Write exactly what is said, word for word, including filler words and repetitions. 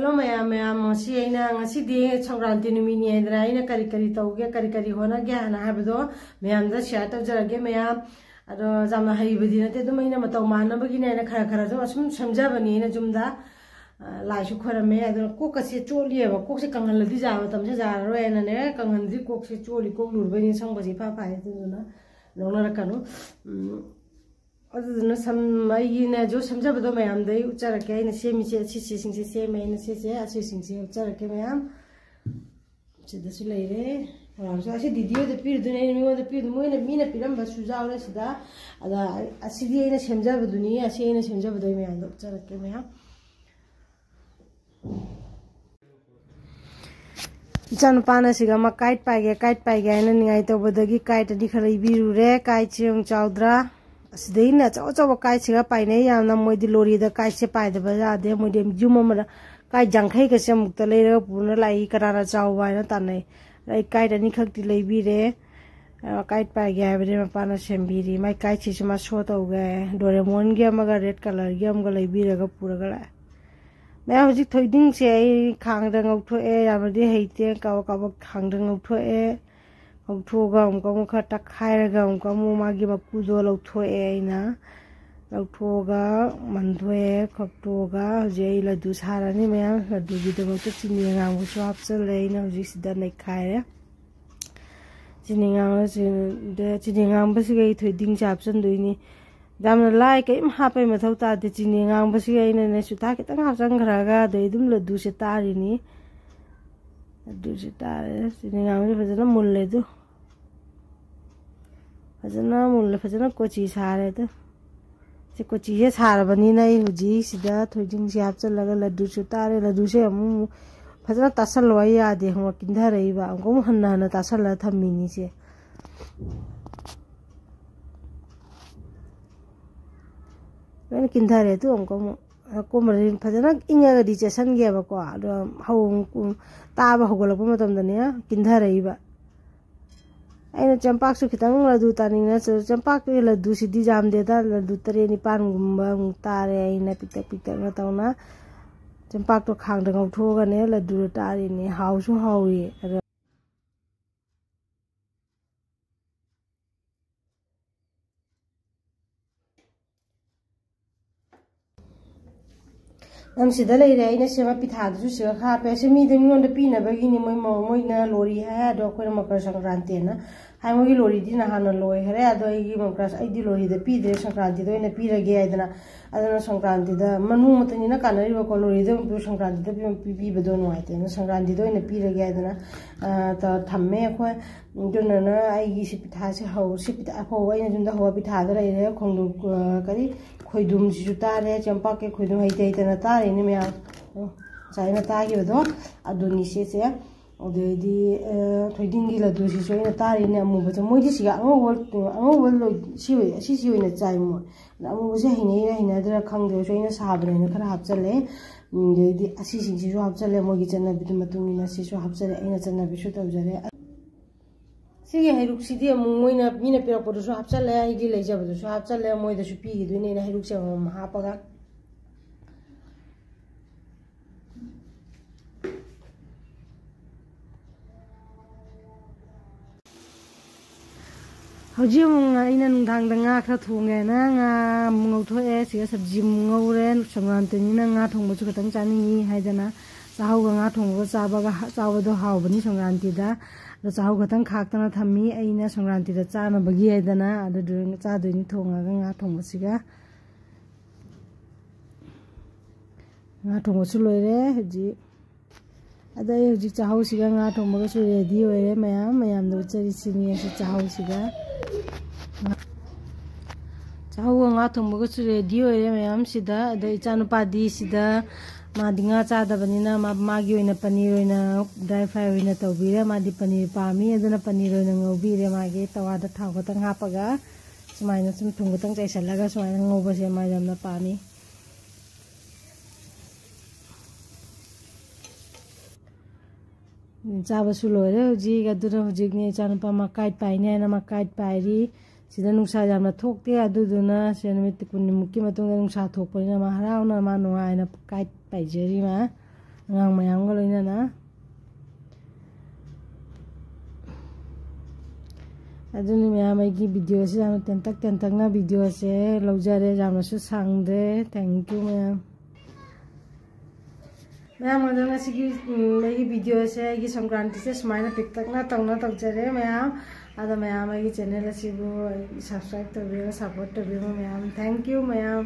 Hello ꯃꯌꯥꯝ, ꯃꯌꯥꯝ, ꯉꯁꯤ ꯑꯩꯅ, ꯉꯁꯤꯗꯤ ꯁꯪꯀ꯭ꯔꯥꯟꯇꯤ ꯅꯨꯃꯤꯠꯅꯤ ꯍꯥꯏꯗꯅ ꯑꯩꯅ ꯀꯔꯤ ꯀꯔꯤ ꯇꯧꯒꯦ, ꯀꯔꯤ ꯀꯔꯤ ꯍꯣꯠꯅꯒꯦ ꯍꯥꯏꯅ ꯍꯥꯏꯕꯗꯣ ꯃꯌꯥꯝꯗ ꯁꯤꯌꯥꯔ ꯇꯧꯖꯔꯒꯦ ꯃꯌꯥꯝ꯫ ꯑꯗꯣ ꯌꯥꯝꯅ ꯍꯩꯕꯗꯤ ꯅꯠꯇꯦ, ꯑꯗꯨꯝ ꯑꯩꯅ ꯃꯇꯧ ꯃꯥꯟꯅꯕꯒꯤꯅꯦ ꯍꯥꯏꯅ ꯈꯔ ꯈꯔ ꯑꯗꯨꯝ ꯑꯁꯨꯝ ꯁꯦꯝꯖꯕꯅꯤ ꯑꯩꯅ ꯌꯨꯝꯗ꯫ ꯑ, ꯂꯥꯏꯁꯨ ꯈꯣꯏꯔꯝꯃꯦ꯫ ꯑꯗꯨꯅ ꯀꯣꯛꯀꯁꯦ ꯆꯣꯠꯂꯤꯑꯕ, ꯀꯣꯛꯁꯦ ꯀꯪꯍꯜꯂꯗꯤ ꯌꯥꯕ ꯃꯇꯝꯁꯦ ꯌꯥꯔꯔꯣꯏ ꯍꯥꯏꯅꯅꯦ, ꯀꯪꯍꯟꯗ꯭ꯔꯤ꯫ ꯀꯣꯛꯁꯦ ꯆꯣꯠꯂꯤ, ꯀꯣꯛ ꯂꯨꯔꯕꯩ ꯅꯤꯡꯁꯪꯕꯁꯦ ꯏꯐꯥ ꯐꯥꯏ꯫ ꯑꯗꯨꯗꯨꯅ ꯂꯧꯅꯔꯛꯀꯅꯨ꯫ ꯎꯝ, ꯑꯗꯨꯗꯨꯅ ꯁꯝ, ꯑꯩꯒꯤꯅꯦ ꯖꯨ ꯁꯦꯝꯖꯕꯗꯣ ꯃꯌꯥꯝꯗ ꯑꯩ ꯎꯠꯆꯔꯛꯀꯦ꯫ ꯑꯩꯅ ꯁꯦꯝꯃꯤꯁꯦ, ꯁꯤꯁꯤꯡꯁꯦ ꯁꯦꯝꯃꯦ ꯑꯩꯅ, ꯁꯤꯁꯦ, ꯑꯁꯤꯁꯤꯡꯁꯦ ꯎꯠꯆꯔꯛꯀꯦ ꯃꯌꯥꯝ꯫ ꯁꯤꯗꯁꯨ ꯂꯩꯔꯦ꯫ ꯃꯌꯥꯝꯁꯨ ꯑꯁꯤ ꯗꯤꯗꯤ ꯍꯣꯏꯗ ꯄꯤꯔꯨꯗꯣꯏꯅꯦ, ꯑꯩꯅ ꯃꯤꯉꯣꯟꯗ ꯄꯤꯔꯨꯗꯣꯏ, ꯃꯣꯏꯅ, ꯃꯤꯅ ꯄꯤꯔꯝꯕꯁꯨ ꯌꯥꯎꯔꯦ ꯁꯤꯗ꯫ ꯑꯗ ꯑꯁꯤꯗꯤ ꯑꯩꯅ ꯁꯦꯝꯖꯕꯗꯨꯅꯤ, ꯑꯁꯤ ꯑꯩꯅ ꯁꯦꯝꯖꯕꯗꯣ ꯑꯩ ꯃꯌꯥꯝꯗ ꯎꯠꯆꯔꯛꯀꯦ ꯃꯌꯥꯝ꯫ ꯏꯆꯥꯅꯨꯄꯥꯅ ꯁꯤꯒ ꯑꯃ ꯀꯥꯏꯠ ꯄꯥꯏꯒꯦ, ꯀꯥꯏꯠ ꯄꯥꯏꯒꯦ ꯍꯥꯏꯅ ꯅꯤꯡꯉꯥꯏ ꯇꯧꯕꯗꯒꯤ ꯀꯥꯏꯠ ꯑꯅꯤ ꯈꯔ ꯂꯩꯕꯤꯔꯨꯔꯦ꯫ ꯀꯥꯏꯠꯁꯦ ꯌꯥꯝ ꯆꯥꯎꯗ꯭ꯔꯥ? ꯑꯁꯤꯗꯩꯅ ꯑꯆꯧ ꯑꯆꯧꯕ ꯀꯥꯏꯠꯁꯤꯒ ꯄꯥꯏꯅꯩ ꯌꯥꯝꯅ꯫ ꯃꯣꯏꯗꯤ ꯂꯣꯔꯤꯗ ꯀꯥꯏꯠꯁꯦ ꯄꯥꯏꯗꯕ ꯌꯥꯗꯦ꯫ ꯃꯣꯏꯗꯤ ꯌꯨꯝ ꯑꯃꯗ ꯀꯥꯏꯠ ꯌꯥꯡꯈꯩꯒꯁꯦ ꯑꯃꯨꯛꯇ ꯂꯩꯔꯒ ꯄꯨꯅ ꯂꯥꯛꯏ꯫ ꯀꯅꯥꯅ ꯆꯥꯎꯕ ꯍꯥꯏꯅ ꯇꯥꯟꯅꯩ꯫ ꯑꯩ ꯀꯥꯏꯠ ꯑꯅꯤꯈꯛꯇꯤ ꯂꯩꯕꯤꯔꯦ꯫ ꯑ, ꯀꯥꯏꯠ ꯄꯥꯏꯒꯦ ꯍꯥꯏꯕꯗꯤ ꯃꯄꯥꯅ ꯁꯦꯝꯕꯤꯔꯤ꯫ ꯃꯥꯏ ꯀꯥꯏꯠꯁꯤꯁꯨ ꯃꯥ ꯁꯣ ꯇꯧꯒꯦ꯫ ꯗꯣꯔꯦꯃꯣꯟꯒꯤ ꯑꯃꯒ ꯔꯦꯗ ꯀꯂꯔꯒꯤ ꯑꯃꯒ ꯂꯩꯕꯤꯔꯒ ꯄꯨꯔꯒ ꯂꯥꯛꯑꯦ꯫ ꯃꯌꯥꯝ ꯍꯧꯖꯤꯛ ꯊꯣꯏꯗꯤꯡꯁꯦ ꯑꯩ ꯈꯥꯡꯗ ꯉꯧꯊꯣꯛꯑꯦ꯫ ꯌꯥꯝꯅꯗꯤ ꯍꯩꯇꯦ꯫ ꯀꯥꯕꯛ ꯀꯥꯕꯛ ꯈꯥꯡꯗ ꯉꯧꯊꯣꯛꯑꯦ꯫ ꯉꯧꯊꯣꯛꯑꯒ ꯑꯃꯨꯛꯀ ꯑꯃꯨꯛ ꯈꯔ ꯇꯛꯈꯥꯏꯔꯒ ꯑꯃꯨꯛꯀ ꯑꯃꯨꯛ ꯃꯥꯒꯤ ꯃꯀꯨꯗꯣ ꯂꯧꯊꯣꯛꯑꯦ ꯑꯩꯅ꯫ ꯂꯧꯊꯣꯛꯑꯒ ꯃꯟꯊꯣꯛꯑꯦ꯫ ꯈꯣꯛꯇꯣꯛꯑꯒ ꯍꯧꯖꯤꯛ ꯑꯩ ꯂꯗꯨ ꯁꯥꯔꯅꯤ ꯃꯌꯥꯝ꯫ ꯂꯗꯨꯒꯤꯗꯃꯛꯇ ꯆꯤꯅꯤ ꯑꯉꯥꯡꯕꯁꯨ ꯍꯥꯞꯆꯜꯂꯦ ꯑꯩꯅ ꯍꯧꯖꯤꯛ ꯁꯤꯗ ꯅꯩꯈꯥꯏꯔꯦ꯫ ꯆꯤꯅꯤ ꯉꯥꯡꯕꯁꯤꯗ, ꯆꯤꯅꯤ ꯉꯥꯡꯕꯁꯤꯒ ꯑꯩ ꯊꯣꯏꯗꯤꯡꯁꯦ ꯍꯥꯞꯆꯟꯗꯣꯏꯅꯤ꯫ ꯌꯥꯝꯅ ꯂꯥꯏ, ꯀꯔꯤꯝ ꯍꯥꯞꯄꯩ ꯃꯊꯧ ꯇꯥꯗꯦ꯫ ꯆꯤꯅꯤ ꯉꯥꯡꯕꯁꯤꯒ ꯑꯩꯅꯅꯦ ꯆꯨꯊꯥ ꯈꯤꯇꯪ ꯍꯥꯞꯆꯟꯈ꯭ꯔꯒ ꯑꯗꯩ ꯑꯗꯨꯝ ꯂꯗꯨꯁꯦ ꯇꯥꯔꯤꯅꯤ꯫ ꯂꯗꯨꯁꯦ ꯇꯥꯔꯦ꯫ ꯆꯤꯅꯤ ꯉꯥꯡꯕꯁꯦ ꯐꯖꯅ ꯃꯨꯜꯂꯦ ꯑꯗꯨ꯫ ꯐꯖꯅ ꯃꯨꯜꯂꯦ, ꯐꯖꯅ ꯀꯣꯆꯤ ꯁꯥꯔꯦ ꯑꯗꯨ꯫ ꯁꯤ ꯀꯣꯆꯤꯁꯦ ꯁꯥꯔꯕꯅꯤꯅ ꯑꯩ ꯍꯧꯖꯤꯛ ꯁꯤꯗ ꯊꯣꯏꯗꯤꯡꯁꯦ ꯍꯥꯞꯆꯜꯂꯒ ꯂꯗꯨꯁꯨ ꯇꯥꯔꯦ꯫ ꯂꯗꯨꯁꯦ ꯑꯃꯨꯛ, ꯑꯃꯨꯛ ꯐꯖꯅ ꯇꯥꯁꯜꯂꯣ ꯍꯥꯏ ꯌꯥꯗꯦ, ꯈꯪꯕ꯭ꯔꯥ? ꯀꯤꯟꯊꯔꯛꯏꯕ꯫ ꯑꯃꯨꯛ, ꯑꯃꯨꯛ ꯍꯟꯅ ꯍꯟꯅ ꯇꯥꯁꯜꯂꯒ ꯊꯝꯃꯤꯅꯤꯁꯦ꯫ ꯂꯣꯏꯅ ꯀꯤꯟꯊꯔꯦ꯫ ꯑꯗꯨ ꯑꯃꯨꯛꯀ ꯑꯃꯨꯛ ꯀꯣꯝꯕꯗ ꯐꯖꯅ ꯏꯪꯉꯒꯗꯤ ꯆꯦꯠꯁꯟꯒꯦꯕꯀꯣ꯫ ꯑꯗꯣ ꯍꯧ-, ꯇꯥꯕ ꯍꯧꯒꯠꯂꯛꯄ ꯃꯇꯝꯗꯅꯦ ꯀꯤꯟꯊꯔꯛꯏꯕ꯫ ꯑꯩꯅ ꯆꯦꯡꯄꯥꯛꯁꯨ ꯈꯤꯇꯪ ꯂꯗꯨ ꯇꯥꯅꯤꯡꯅ, ꯆꯦꯡꯄꯥꯛꯀꯤ ꯂꯗꯨꯁꯤꯗꯤ ꯌꯥꯝꯗꯦꯗ, ꯂꯗꯨ ꯇꯔꯦꯠ ꯅꯤꯄꯥꯟꯒꯨꯝꯕ ꯑꯃꯨꯛ ꯇꯥꯔꯦ ꯑꯩꯅ ꯄꯤꯛꯇꯛ ꯄꯤꯛꯇꯛꯅ ꯇꯧꯅ꯫ ꯆꯦꯡꯄꯥꯛꯇꯣ ꯈꯥꯡꯗ ꯉꯧꯊꯣꯛꯑꯒꯅꯦ ꯂꯗꯨꯗꯣ ꯇꯥꯔꯤꯅꯦ꯫ ꯍꯥꯎꯁꯨ ꯍꯥꯎꯏ꯫ ꯑꯗꯣ ꯅꯪ ꯁꯤꯗ ꯂꯩꯔꯦ, ꯑꯩꯅ ꯁꯦꯝꯕ ꯄꯤꯊꯥꯗꯨꯁꯨ ꯁꯤꯗ ꯍꯥꯞꯄꯦ꯫ ꯁꯤ ꯃꯤꯗ, ꯃꯤꯉꯣꯟꯗ ꯄꯤꯅꯕꯒꯤꯅꯤ꯫ ꯃꯣꯏ, ꯃꯣꯏꯅ ꯂꯣꯔꯤ ꯍꯥꯏ, ꯑꯗꯣ ꯑꯩꯈꯣꯏꯅ ꯃꯀꯔ ꯁꯪꯀ꯭ꯔꯥꯟꯇꯤꯅ ꯍꯥꯏ꯫ ꯃꯣꯏꯒꯤ ꯂꯣꯔꯤꯗꯤ ꯅꯍꯥꯟꯅ ꯂꯣꯏꯈꯔꯦ꯫ ꯑꯗꯣ ꯑꯩꯒꯤ ꯃꯀꯔ, ꯑꯩꯗꯤ ꯂꯣꯔꯤꯗ ꯄꯤꯗ꯭ꯔꯦ, ꯁꯪꯀ꯭ꯔꯥꯟꯇꯤꯗ ꯑꯣꯏꯅ ꯄꯤꯔꯒꯦ ꯍꯥꯏꯗꯅ꯫ ꯑꯗꯨꯅ ꯁꯪꯀ꯭ꯔꯥꯟꯇꯤꯗ ꯃꯅꯨꯡ ꯑꯃꯇꯅꯤꯅ ꯀꯥꯟꯅꯔꯤꯕꯀꯣ, ꯂꯣꯔꯤꯗ ꯑꯃꯨꯛ ꯁꯪꯀ꯭ꯔꯥꯟꯇꯤꯗ ꯄꯤ-, ꯄꯤꯕꯤꯕꯗꯣ ꯅꯨꯡꯉꯥꯏꯇꯦꯅ ꯁꯪꯀ꯭ꯔꯥꯟꯇꯤꯗ ꯑꯣꯏꯅ ꯄꯤꯔꯒꯦ ꯍꯥꯏꯗꯅ, ꯑ, ꯇ-, ꯊꯝꯃꯦ ꯑꯩꯈꯣꯏ꯫ ꯑꯗꯨꯅꯅ ꯑꯩꯒꯤ ꯁꯤ ꯄꯤꯊꯥꯁꯦ ꯍꯧ-, ꯁꯤ ꯄꯤꯊꯥ ꯍꯧꯕ, ꯑꯩꯅ ꯌꯨꯝꯗ ꯍꯧꯕ ꯄꯤꯊꯥꯗ ꯂꯩꯔꯦ꯫ ꯈꯣꯡꯗ꯭ꯔꯨꯝ, ꯑ, ꯀꯔꯤ, ꯈꯣꯏꯗ꯭ꯔꯨꯝꯁꯤꯁꯨ ꯇꯥꯔꯦ꯫ ꯆꯦꯡꯄꯥꯛꯀꯤ ꯈꯣꯏꯗ꯭ꯔꯨꯝ ꯍꯩꯇ ꯍꯩꯇꯅ ꯇꯥꯔꯤꯅꯦ ꯃꯌꯥꯝ꯫ ꯑꯣ, ꯉꯁꯥꯏ ꯑꯩꯅ ꯇꯥꯈꯤꯕꯗꯣ ꯑꯗꯨꯅꯤ ꯁꯤꯁꯦ꯫ ꯑꯗꯩꯗꯤ, ꯑ, ꯊꯣꯏꯗꯤꯡꯒꯤ ꯂꯗꯨꯁꯤꯁꯨ ꯑꯩꯅ ꯇꯥꯔꯤꯅꯦ ꯑꯃꯨꯕꯁꯦ꯫ ꯃꯣꯏꯗꯤ ꯁꯤꯒ ꯑꯉꯧꯕ, ꯑꯉꯧꯕ ꯂꯣꯏ-, ꯁꯤ ꯑꯣꯏ-, ꯑꯁꯤꯁꯤ ꯑꯣꯏꯅ ꯆꯥꯏ ꯃꯣꯏ꯫ ꯑꯗ ꯑꯃꯨꯕꯁꯦ ꯍꯩꯅꯩꯔꯥ ꯍꯩꯅꯗ꯭ꯔꯥ ꯈꯪꯗꯦ, ꯑꯩꯁꯨ ꯑꯩꯅ ꯁꯥꯕꯅꯦꯅ ꯈꯔ ꯍꯥꯞꯆꯜꯂꯦ꯫ ꯎꯝ, ꯑꯗꯩꯗꯤ ꯑꯁꯤꯁꯤꯡꯁꯤꯁꯨ ꯍꯥꯞꯆꯜꯂꯦ, ꯃꯣꯏꯒꯤ ꯆꯠꯅꯕꯤꯗꯨ ꯃꯇꯨꯡ ꯏꯟꯅ ꯁꯤꯁꯨ ꯍꯥꯞꯆꯜꯂꯦ, ꯑꯩꯅ ꯆꯠꯅꯕꯤꯁꯨ ꯇꯧꯖꯔꯦ꯫ ꯁꯤꯒꯤ ꯍꯩꯔꯨꯛꯁꯤꯗꯤ ꯑꯃꯨꯛ ꯃꯣꯏꯅ, ꯃꯤꯅ ꯄꯤꯔꯛꯄꯗꯨꯁꯨ ꯍꯥꯞꯆꯜꯂꯦ, ꯑꯩꯒꯤ ꯂꯩꯖꯕꯗꯨꯁꯨ ꯍꯥꯞꯆꯜꯂꯦ, ꯃꯣꯏꯗꯁꯨ ꯄꯤꯈꯤꯗꯣꯏꯅꯦ ꯑꯩꯅ ꯍꯩꯔꯨꯛꯁꯦ ꯑꯃꯃꯝ ꯍꯥꯞꯄꯒ꯫ ꯍꯧꯖꯤꯛ ꯑꯃꯨꯛ ꯑꯩꯅ ꯅꯨꯡꯗꯥꯡꯗ ꯉꯥ ꯈꯔ ꯊꯣꯡꯒꯦꯅ ꯉꯥ ꯑꯃꯨꯛ ꯉꯧꯊꯣꯛꯑꯦ꯫ ꯁꯤꯒ ꯁꯕꯖꯤ ꯑꯃꯨꯛ ꯉꯧꯔꯦ꯫ ꯁꯪꯀ꯭ꯔꯥꯟꯇꯤꯅꯤꯅ ꯉꯥ ꯊꯣꯡꯕꯁꯨ ꯈꯤꯇꯪ ꯆꯥꯅꯤꯡꯉꯤ ꯍꯥꯏꯗꯅ ꯆꯥꯍꯧꯒ ꯉꯥ ꯊꯣꯡꯕꯒ ꯆꯥꯕꯒ ꯍ-, ꯆꯥꯕꯗꯣ ꯍꯥꯎꯕꯅꯤ ꯁꯪꯀ꯭ꯔꯥꯟꯇꯤꯗ꯫ ꯑꯗꯣ ꯆꯥꯍꯧ ꯈꯤꯇꯪ ꯈꯥꯛꯇꯅ ꯊꯝꯃꯤ ꯑꯩꯅ ꯁꯪꯀ꯭ꯔꯥꯟꯇꯤꯗ ꯆꯥꯅꯕꯒꯤ ꯍꯥꯏꯗꯅ꯫ ꯑꯗꯨꯗꯨ ꯆꯥꯗꯣꯏꯅꯤ ꯊꯣꯡꯉꯒ ꯉꯥ ꯊꯣꯡꯕꯁꯤꯒ꯫ ꯉꯥ ꯊꯣꯡꯕꯁꯨ ꯂꯣꯏꯔꯦ ꯍꯧꯖꯤꯛ꯫ ꯑꯗꯣ ꯑꯩ ꯍꯧꯖꯤꯛ ꯆꯥꯍꯧꯁꯤꯒ ꯉꯥ ꯊꯣꯡꯕꯒꯁꯨ ꯔꯦꯗꯤ ꯑꯣꯏꯔꯦ ꯃꯌꯥꯝ꯫ ꯃꯌꯥꯝꯗ ꯎꯠꯆꯔꯤꯁꯤꯅꯤ ꯑꯩꯁꯨ ꯆꯥꯍꯧꯁꯤꯒ꯫ ꯆꯥꯍꯧꯒ ꯉꯥ ꯊꯣꯡꯕꯒꯁꯨ ꯔꯦꯗꯤ ꯑꯣꯏꯔꯦ ꯃꯌꯥꯝꯁꯤꯗ꯫ ꯑꯗꯣ ꯏꯆꯥꯅꯨꯄꯥꯗꯤ ꯁꯤꯗ ꯃꯥꯗꯤ ꯉꯥ ꯆꯥꯗꯕꯅꯤꯅ ꯃꯥ, ꯃꯥꯒꯤ ꯑꯣꯏꯅ ꯄꯅꯤꯔ ꯑꯣꯏꯅ ꯗ꯭ꯔꯥꯏ ꯐ꯭ꯔꯥꯏ ꯑꯣꯏꯅ ꯇꯧꯕꯤꯔꯦ꯫ ꯃꯥꯗꯤ ꯄꯅꯤꯔ ꯄꯥꯝꯃꯤ, ꯑꯗꯨꯅ ꯄꯅꯤꯔ ꯑꯣꯏꯅ ꯉꯧꯕꯤꯔꯦ꯫ ꯃꯥꯒꯤ ꯇꯋꯥꯗ ꯊꯥꯎ ꯈꯛꯇꯪ ꯍꯥꯞꯄꯒ ꯁꯨꯃꯥꯏꯅ ꯁꯨꯝ ꯊꯨꯝ ꯈꯛꯇꯪ ꯆꯥꯏꯁꯤꯜꯂꯒ ꯁꯨꯃꯥꯏꯅ ꯉꯧꯕꯁꯦ ꯃꯥ ꯌꯥꯝꯅ ꯄꯥꯝꯃꯤ꯫ ꯆꯥꯕꯁꯨ ꯂꯣꯏꯔꯦ ꯍꯧꯖꯤꯛ꯫ ꯑꯗꯨꯅ ꯍꯧꯖꯤꯛꯅꯦ ꯏꯆꯥꯅꯨꯄꯥ ꯃꯥ ꯀꯥꯏꯠ ꯄꯥꯏꯅꯦ ꯍꯥꯏꯅ ꯃꯥ ꯀꯥꯏꯠ ꯄꯥꯏꯔꯤ꯫ ꯁꯤꯗ ꯅꯨꯡꯁꯥ ꯌꯥꯝꯅ ꯊꯣꯛꯇꯦ꯫ ꯑꯗꯨꯗꯨꯅ ꯁꯦ ꯅꯨꯃꯤꯠ ꯀꯨꯟꯅꯤꯃꯨꯛꯀꯤ ꯃꯇꯨꯡꯗ ꯅꯨꯡꯁꯥ ꯊꯣꯛꯄꯅꯤꯅ ꯃꯥ ꯍꯔꯥꯎꯅ ꯃꯥ ꯅꯨꯡꯉꯥꯏꯅ ꯀꯥꯏꯠ ꯄꯥꯏꯖꯔꯤ ꯃꯥ ꯑꯉꯥꯡ ꯃꯌꯥꯝꯒ ꯂꯣꯏꯅꯅ꯫ ꯑꯗꯨꯅꯤ ꯃꯌꯥꯝ, ꯑꯩꯒꯤ ꯚꯤꯗꯤꯑꯣꯁꯦ ꯌꯥꯝꯅ ꯇꯦꯟꯇꯛ ꯇꯦꯟꯇꯛꯅ ꯚꯤꯗꯤꯑꯣꯁꯦ ꯂꯧꯖꯔꯦ, ꯌꯥꯝꯅꯁꯨ ꯁꯥꯡꯗ꯭ꯔꯦ꯫ Thank you ꯃꯌꯥꯝ꯫ ꯃꯌꯥꯝ ꯑꯗꯣ ꯉꯁꯤꯒꯤ ꯎꯝ, ꯑꯩꯒꯤ ꯚꯤꯗꯤꯑꯣꯁꯦ, ꯑꯩꯒꯤ ꯁꯪꯀ꯭ꯔꯥꯟꯇꯤꯁꯦ ꯁꯨꯃꯥꯏꯅ ꯄꯤꯛꯇꯛꯅ ꯇꯧꯅ ꯇꯧꯖꯔꯦ ꯃꯌꯥꯝ꯫ ꯑꯗꯣ ꯃꯌꯥꯝ ꯑꯩꯒꯤ ꯆꯦꯅꯦꯜ ꯑꯁꯤꯕꯨ ꯁꯕꯁꯀ꯭ꯔꯥꯏꯕ ꯇꯧꯕꯤꯔꯒ ꯁꯞꯄꯣꯔꯠ ꯇꯧꯕꯤꯔꯣ ꯃꯌꯥꯝ꯫ Thank you ꯃꯌꯥꯝ꯫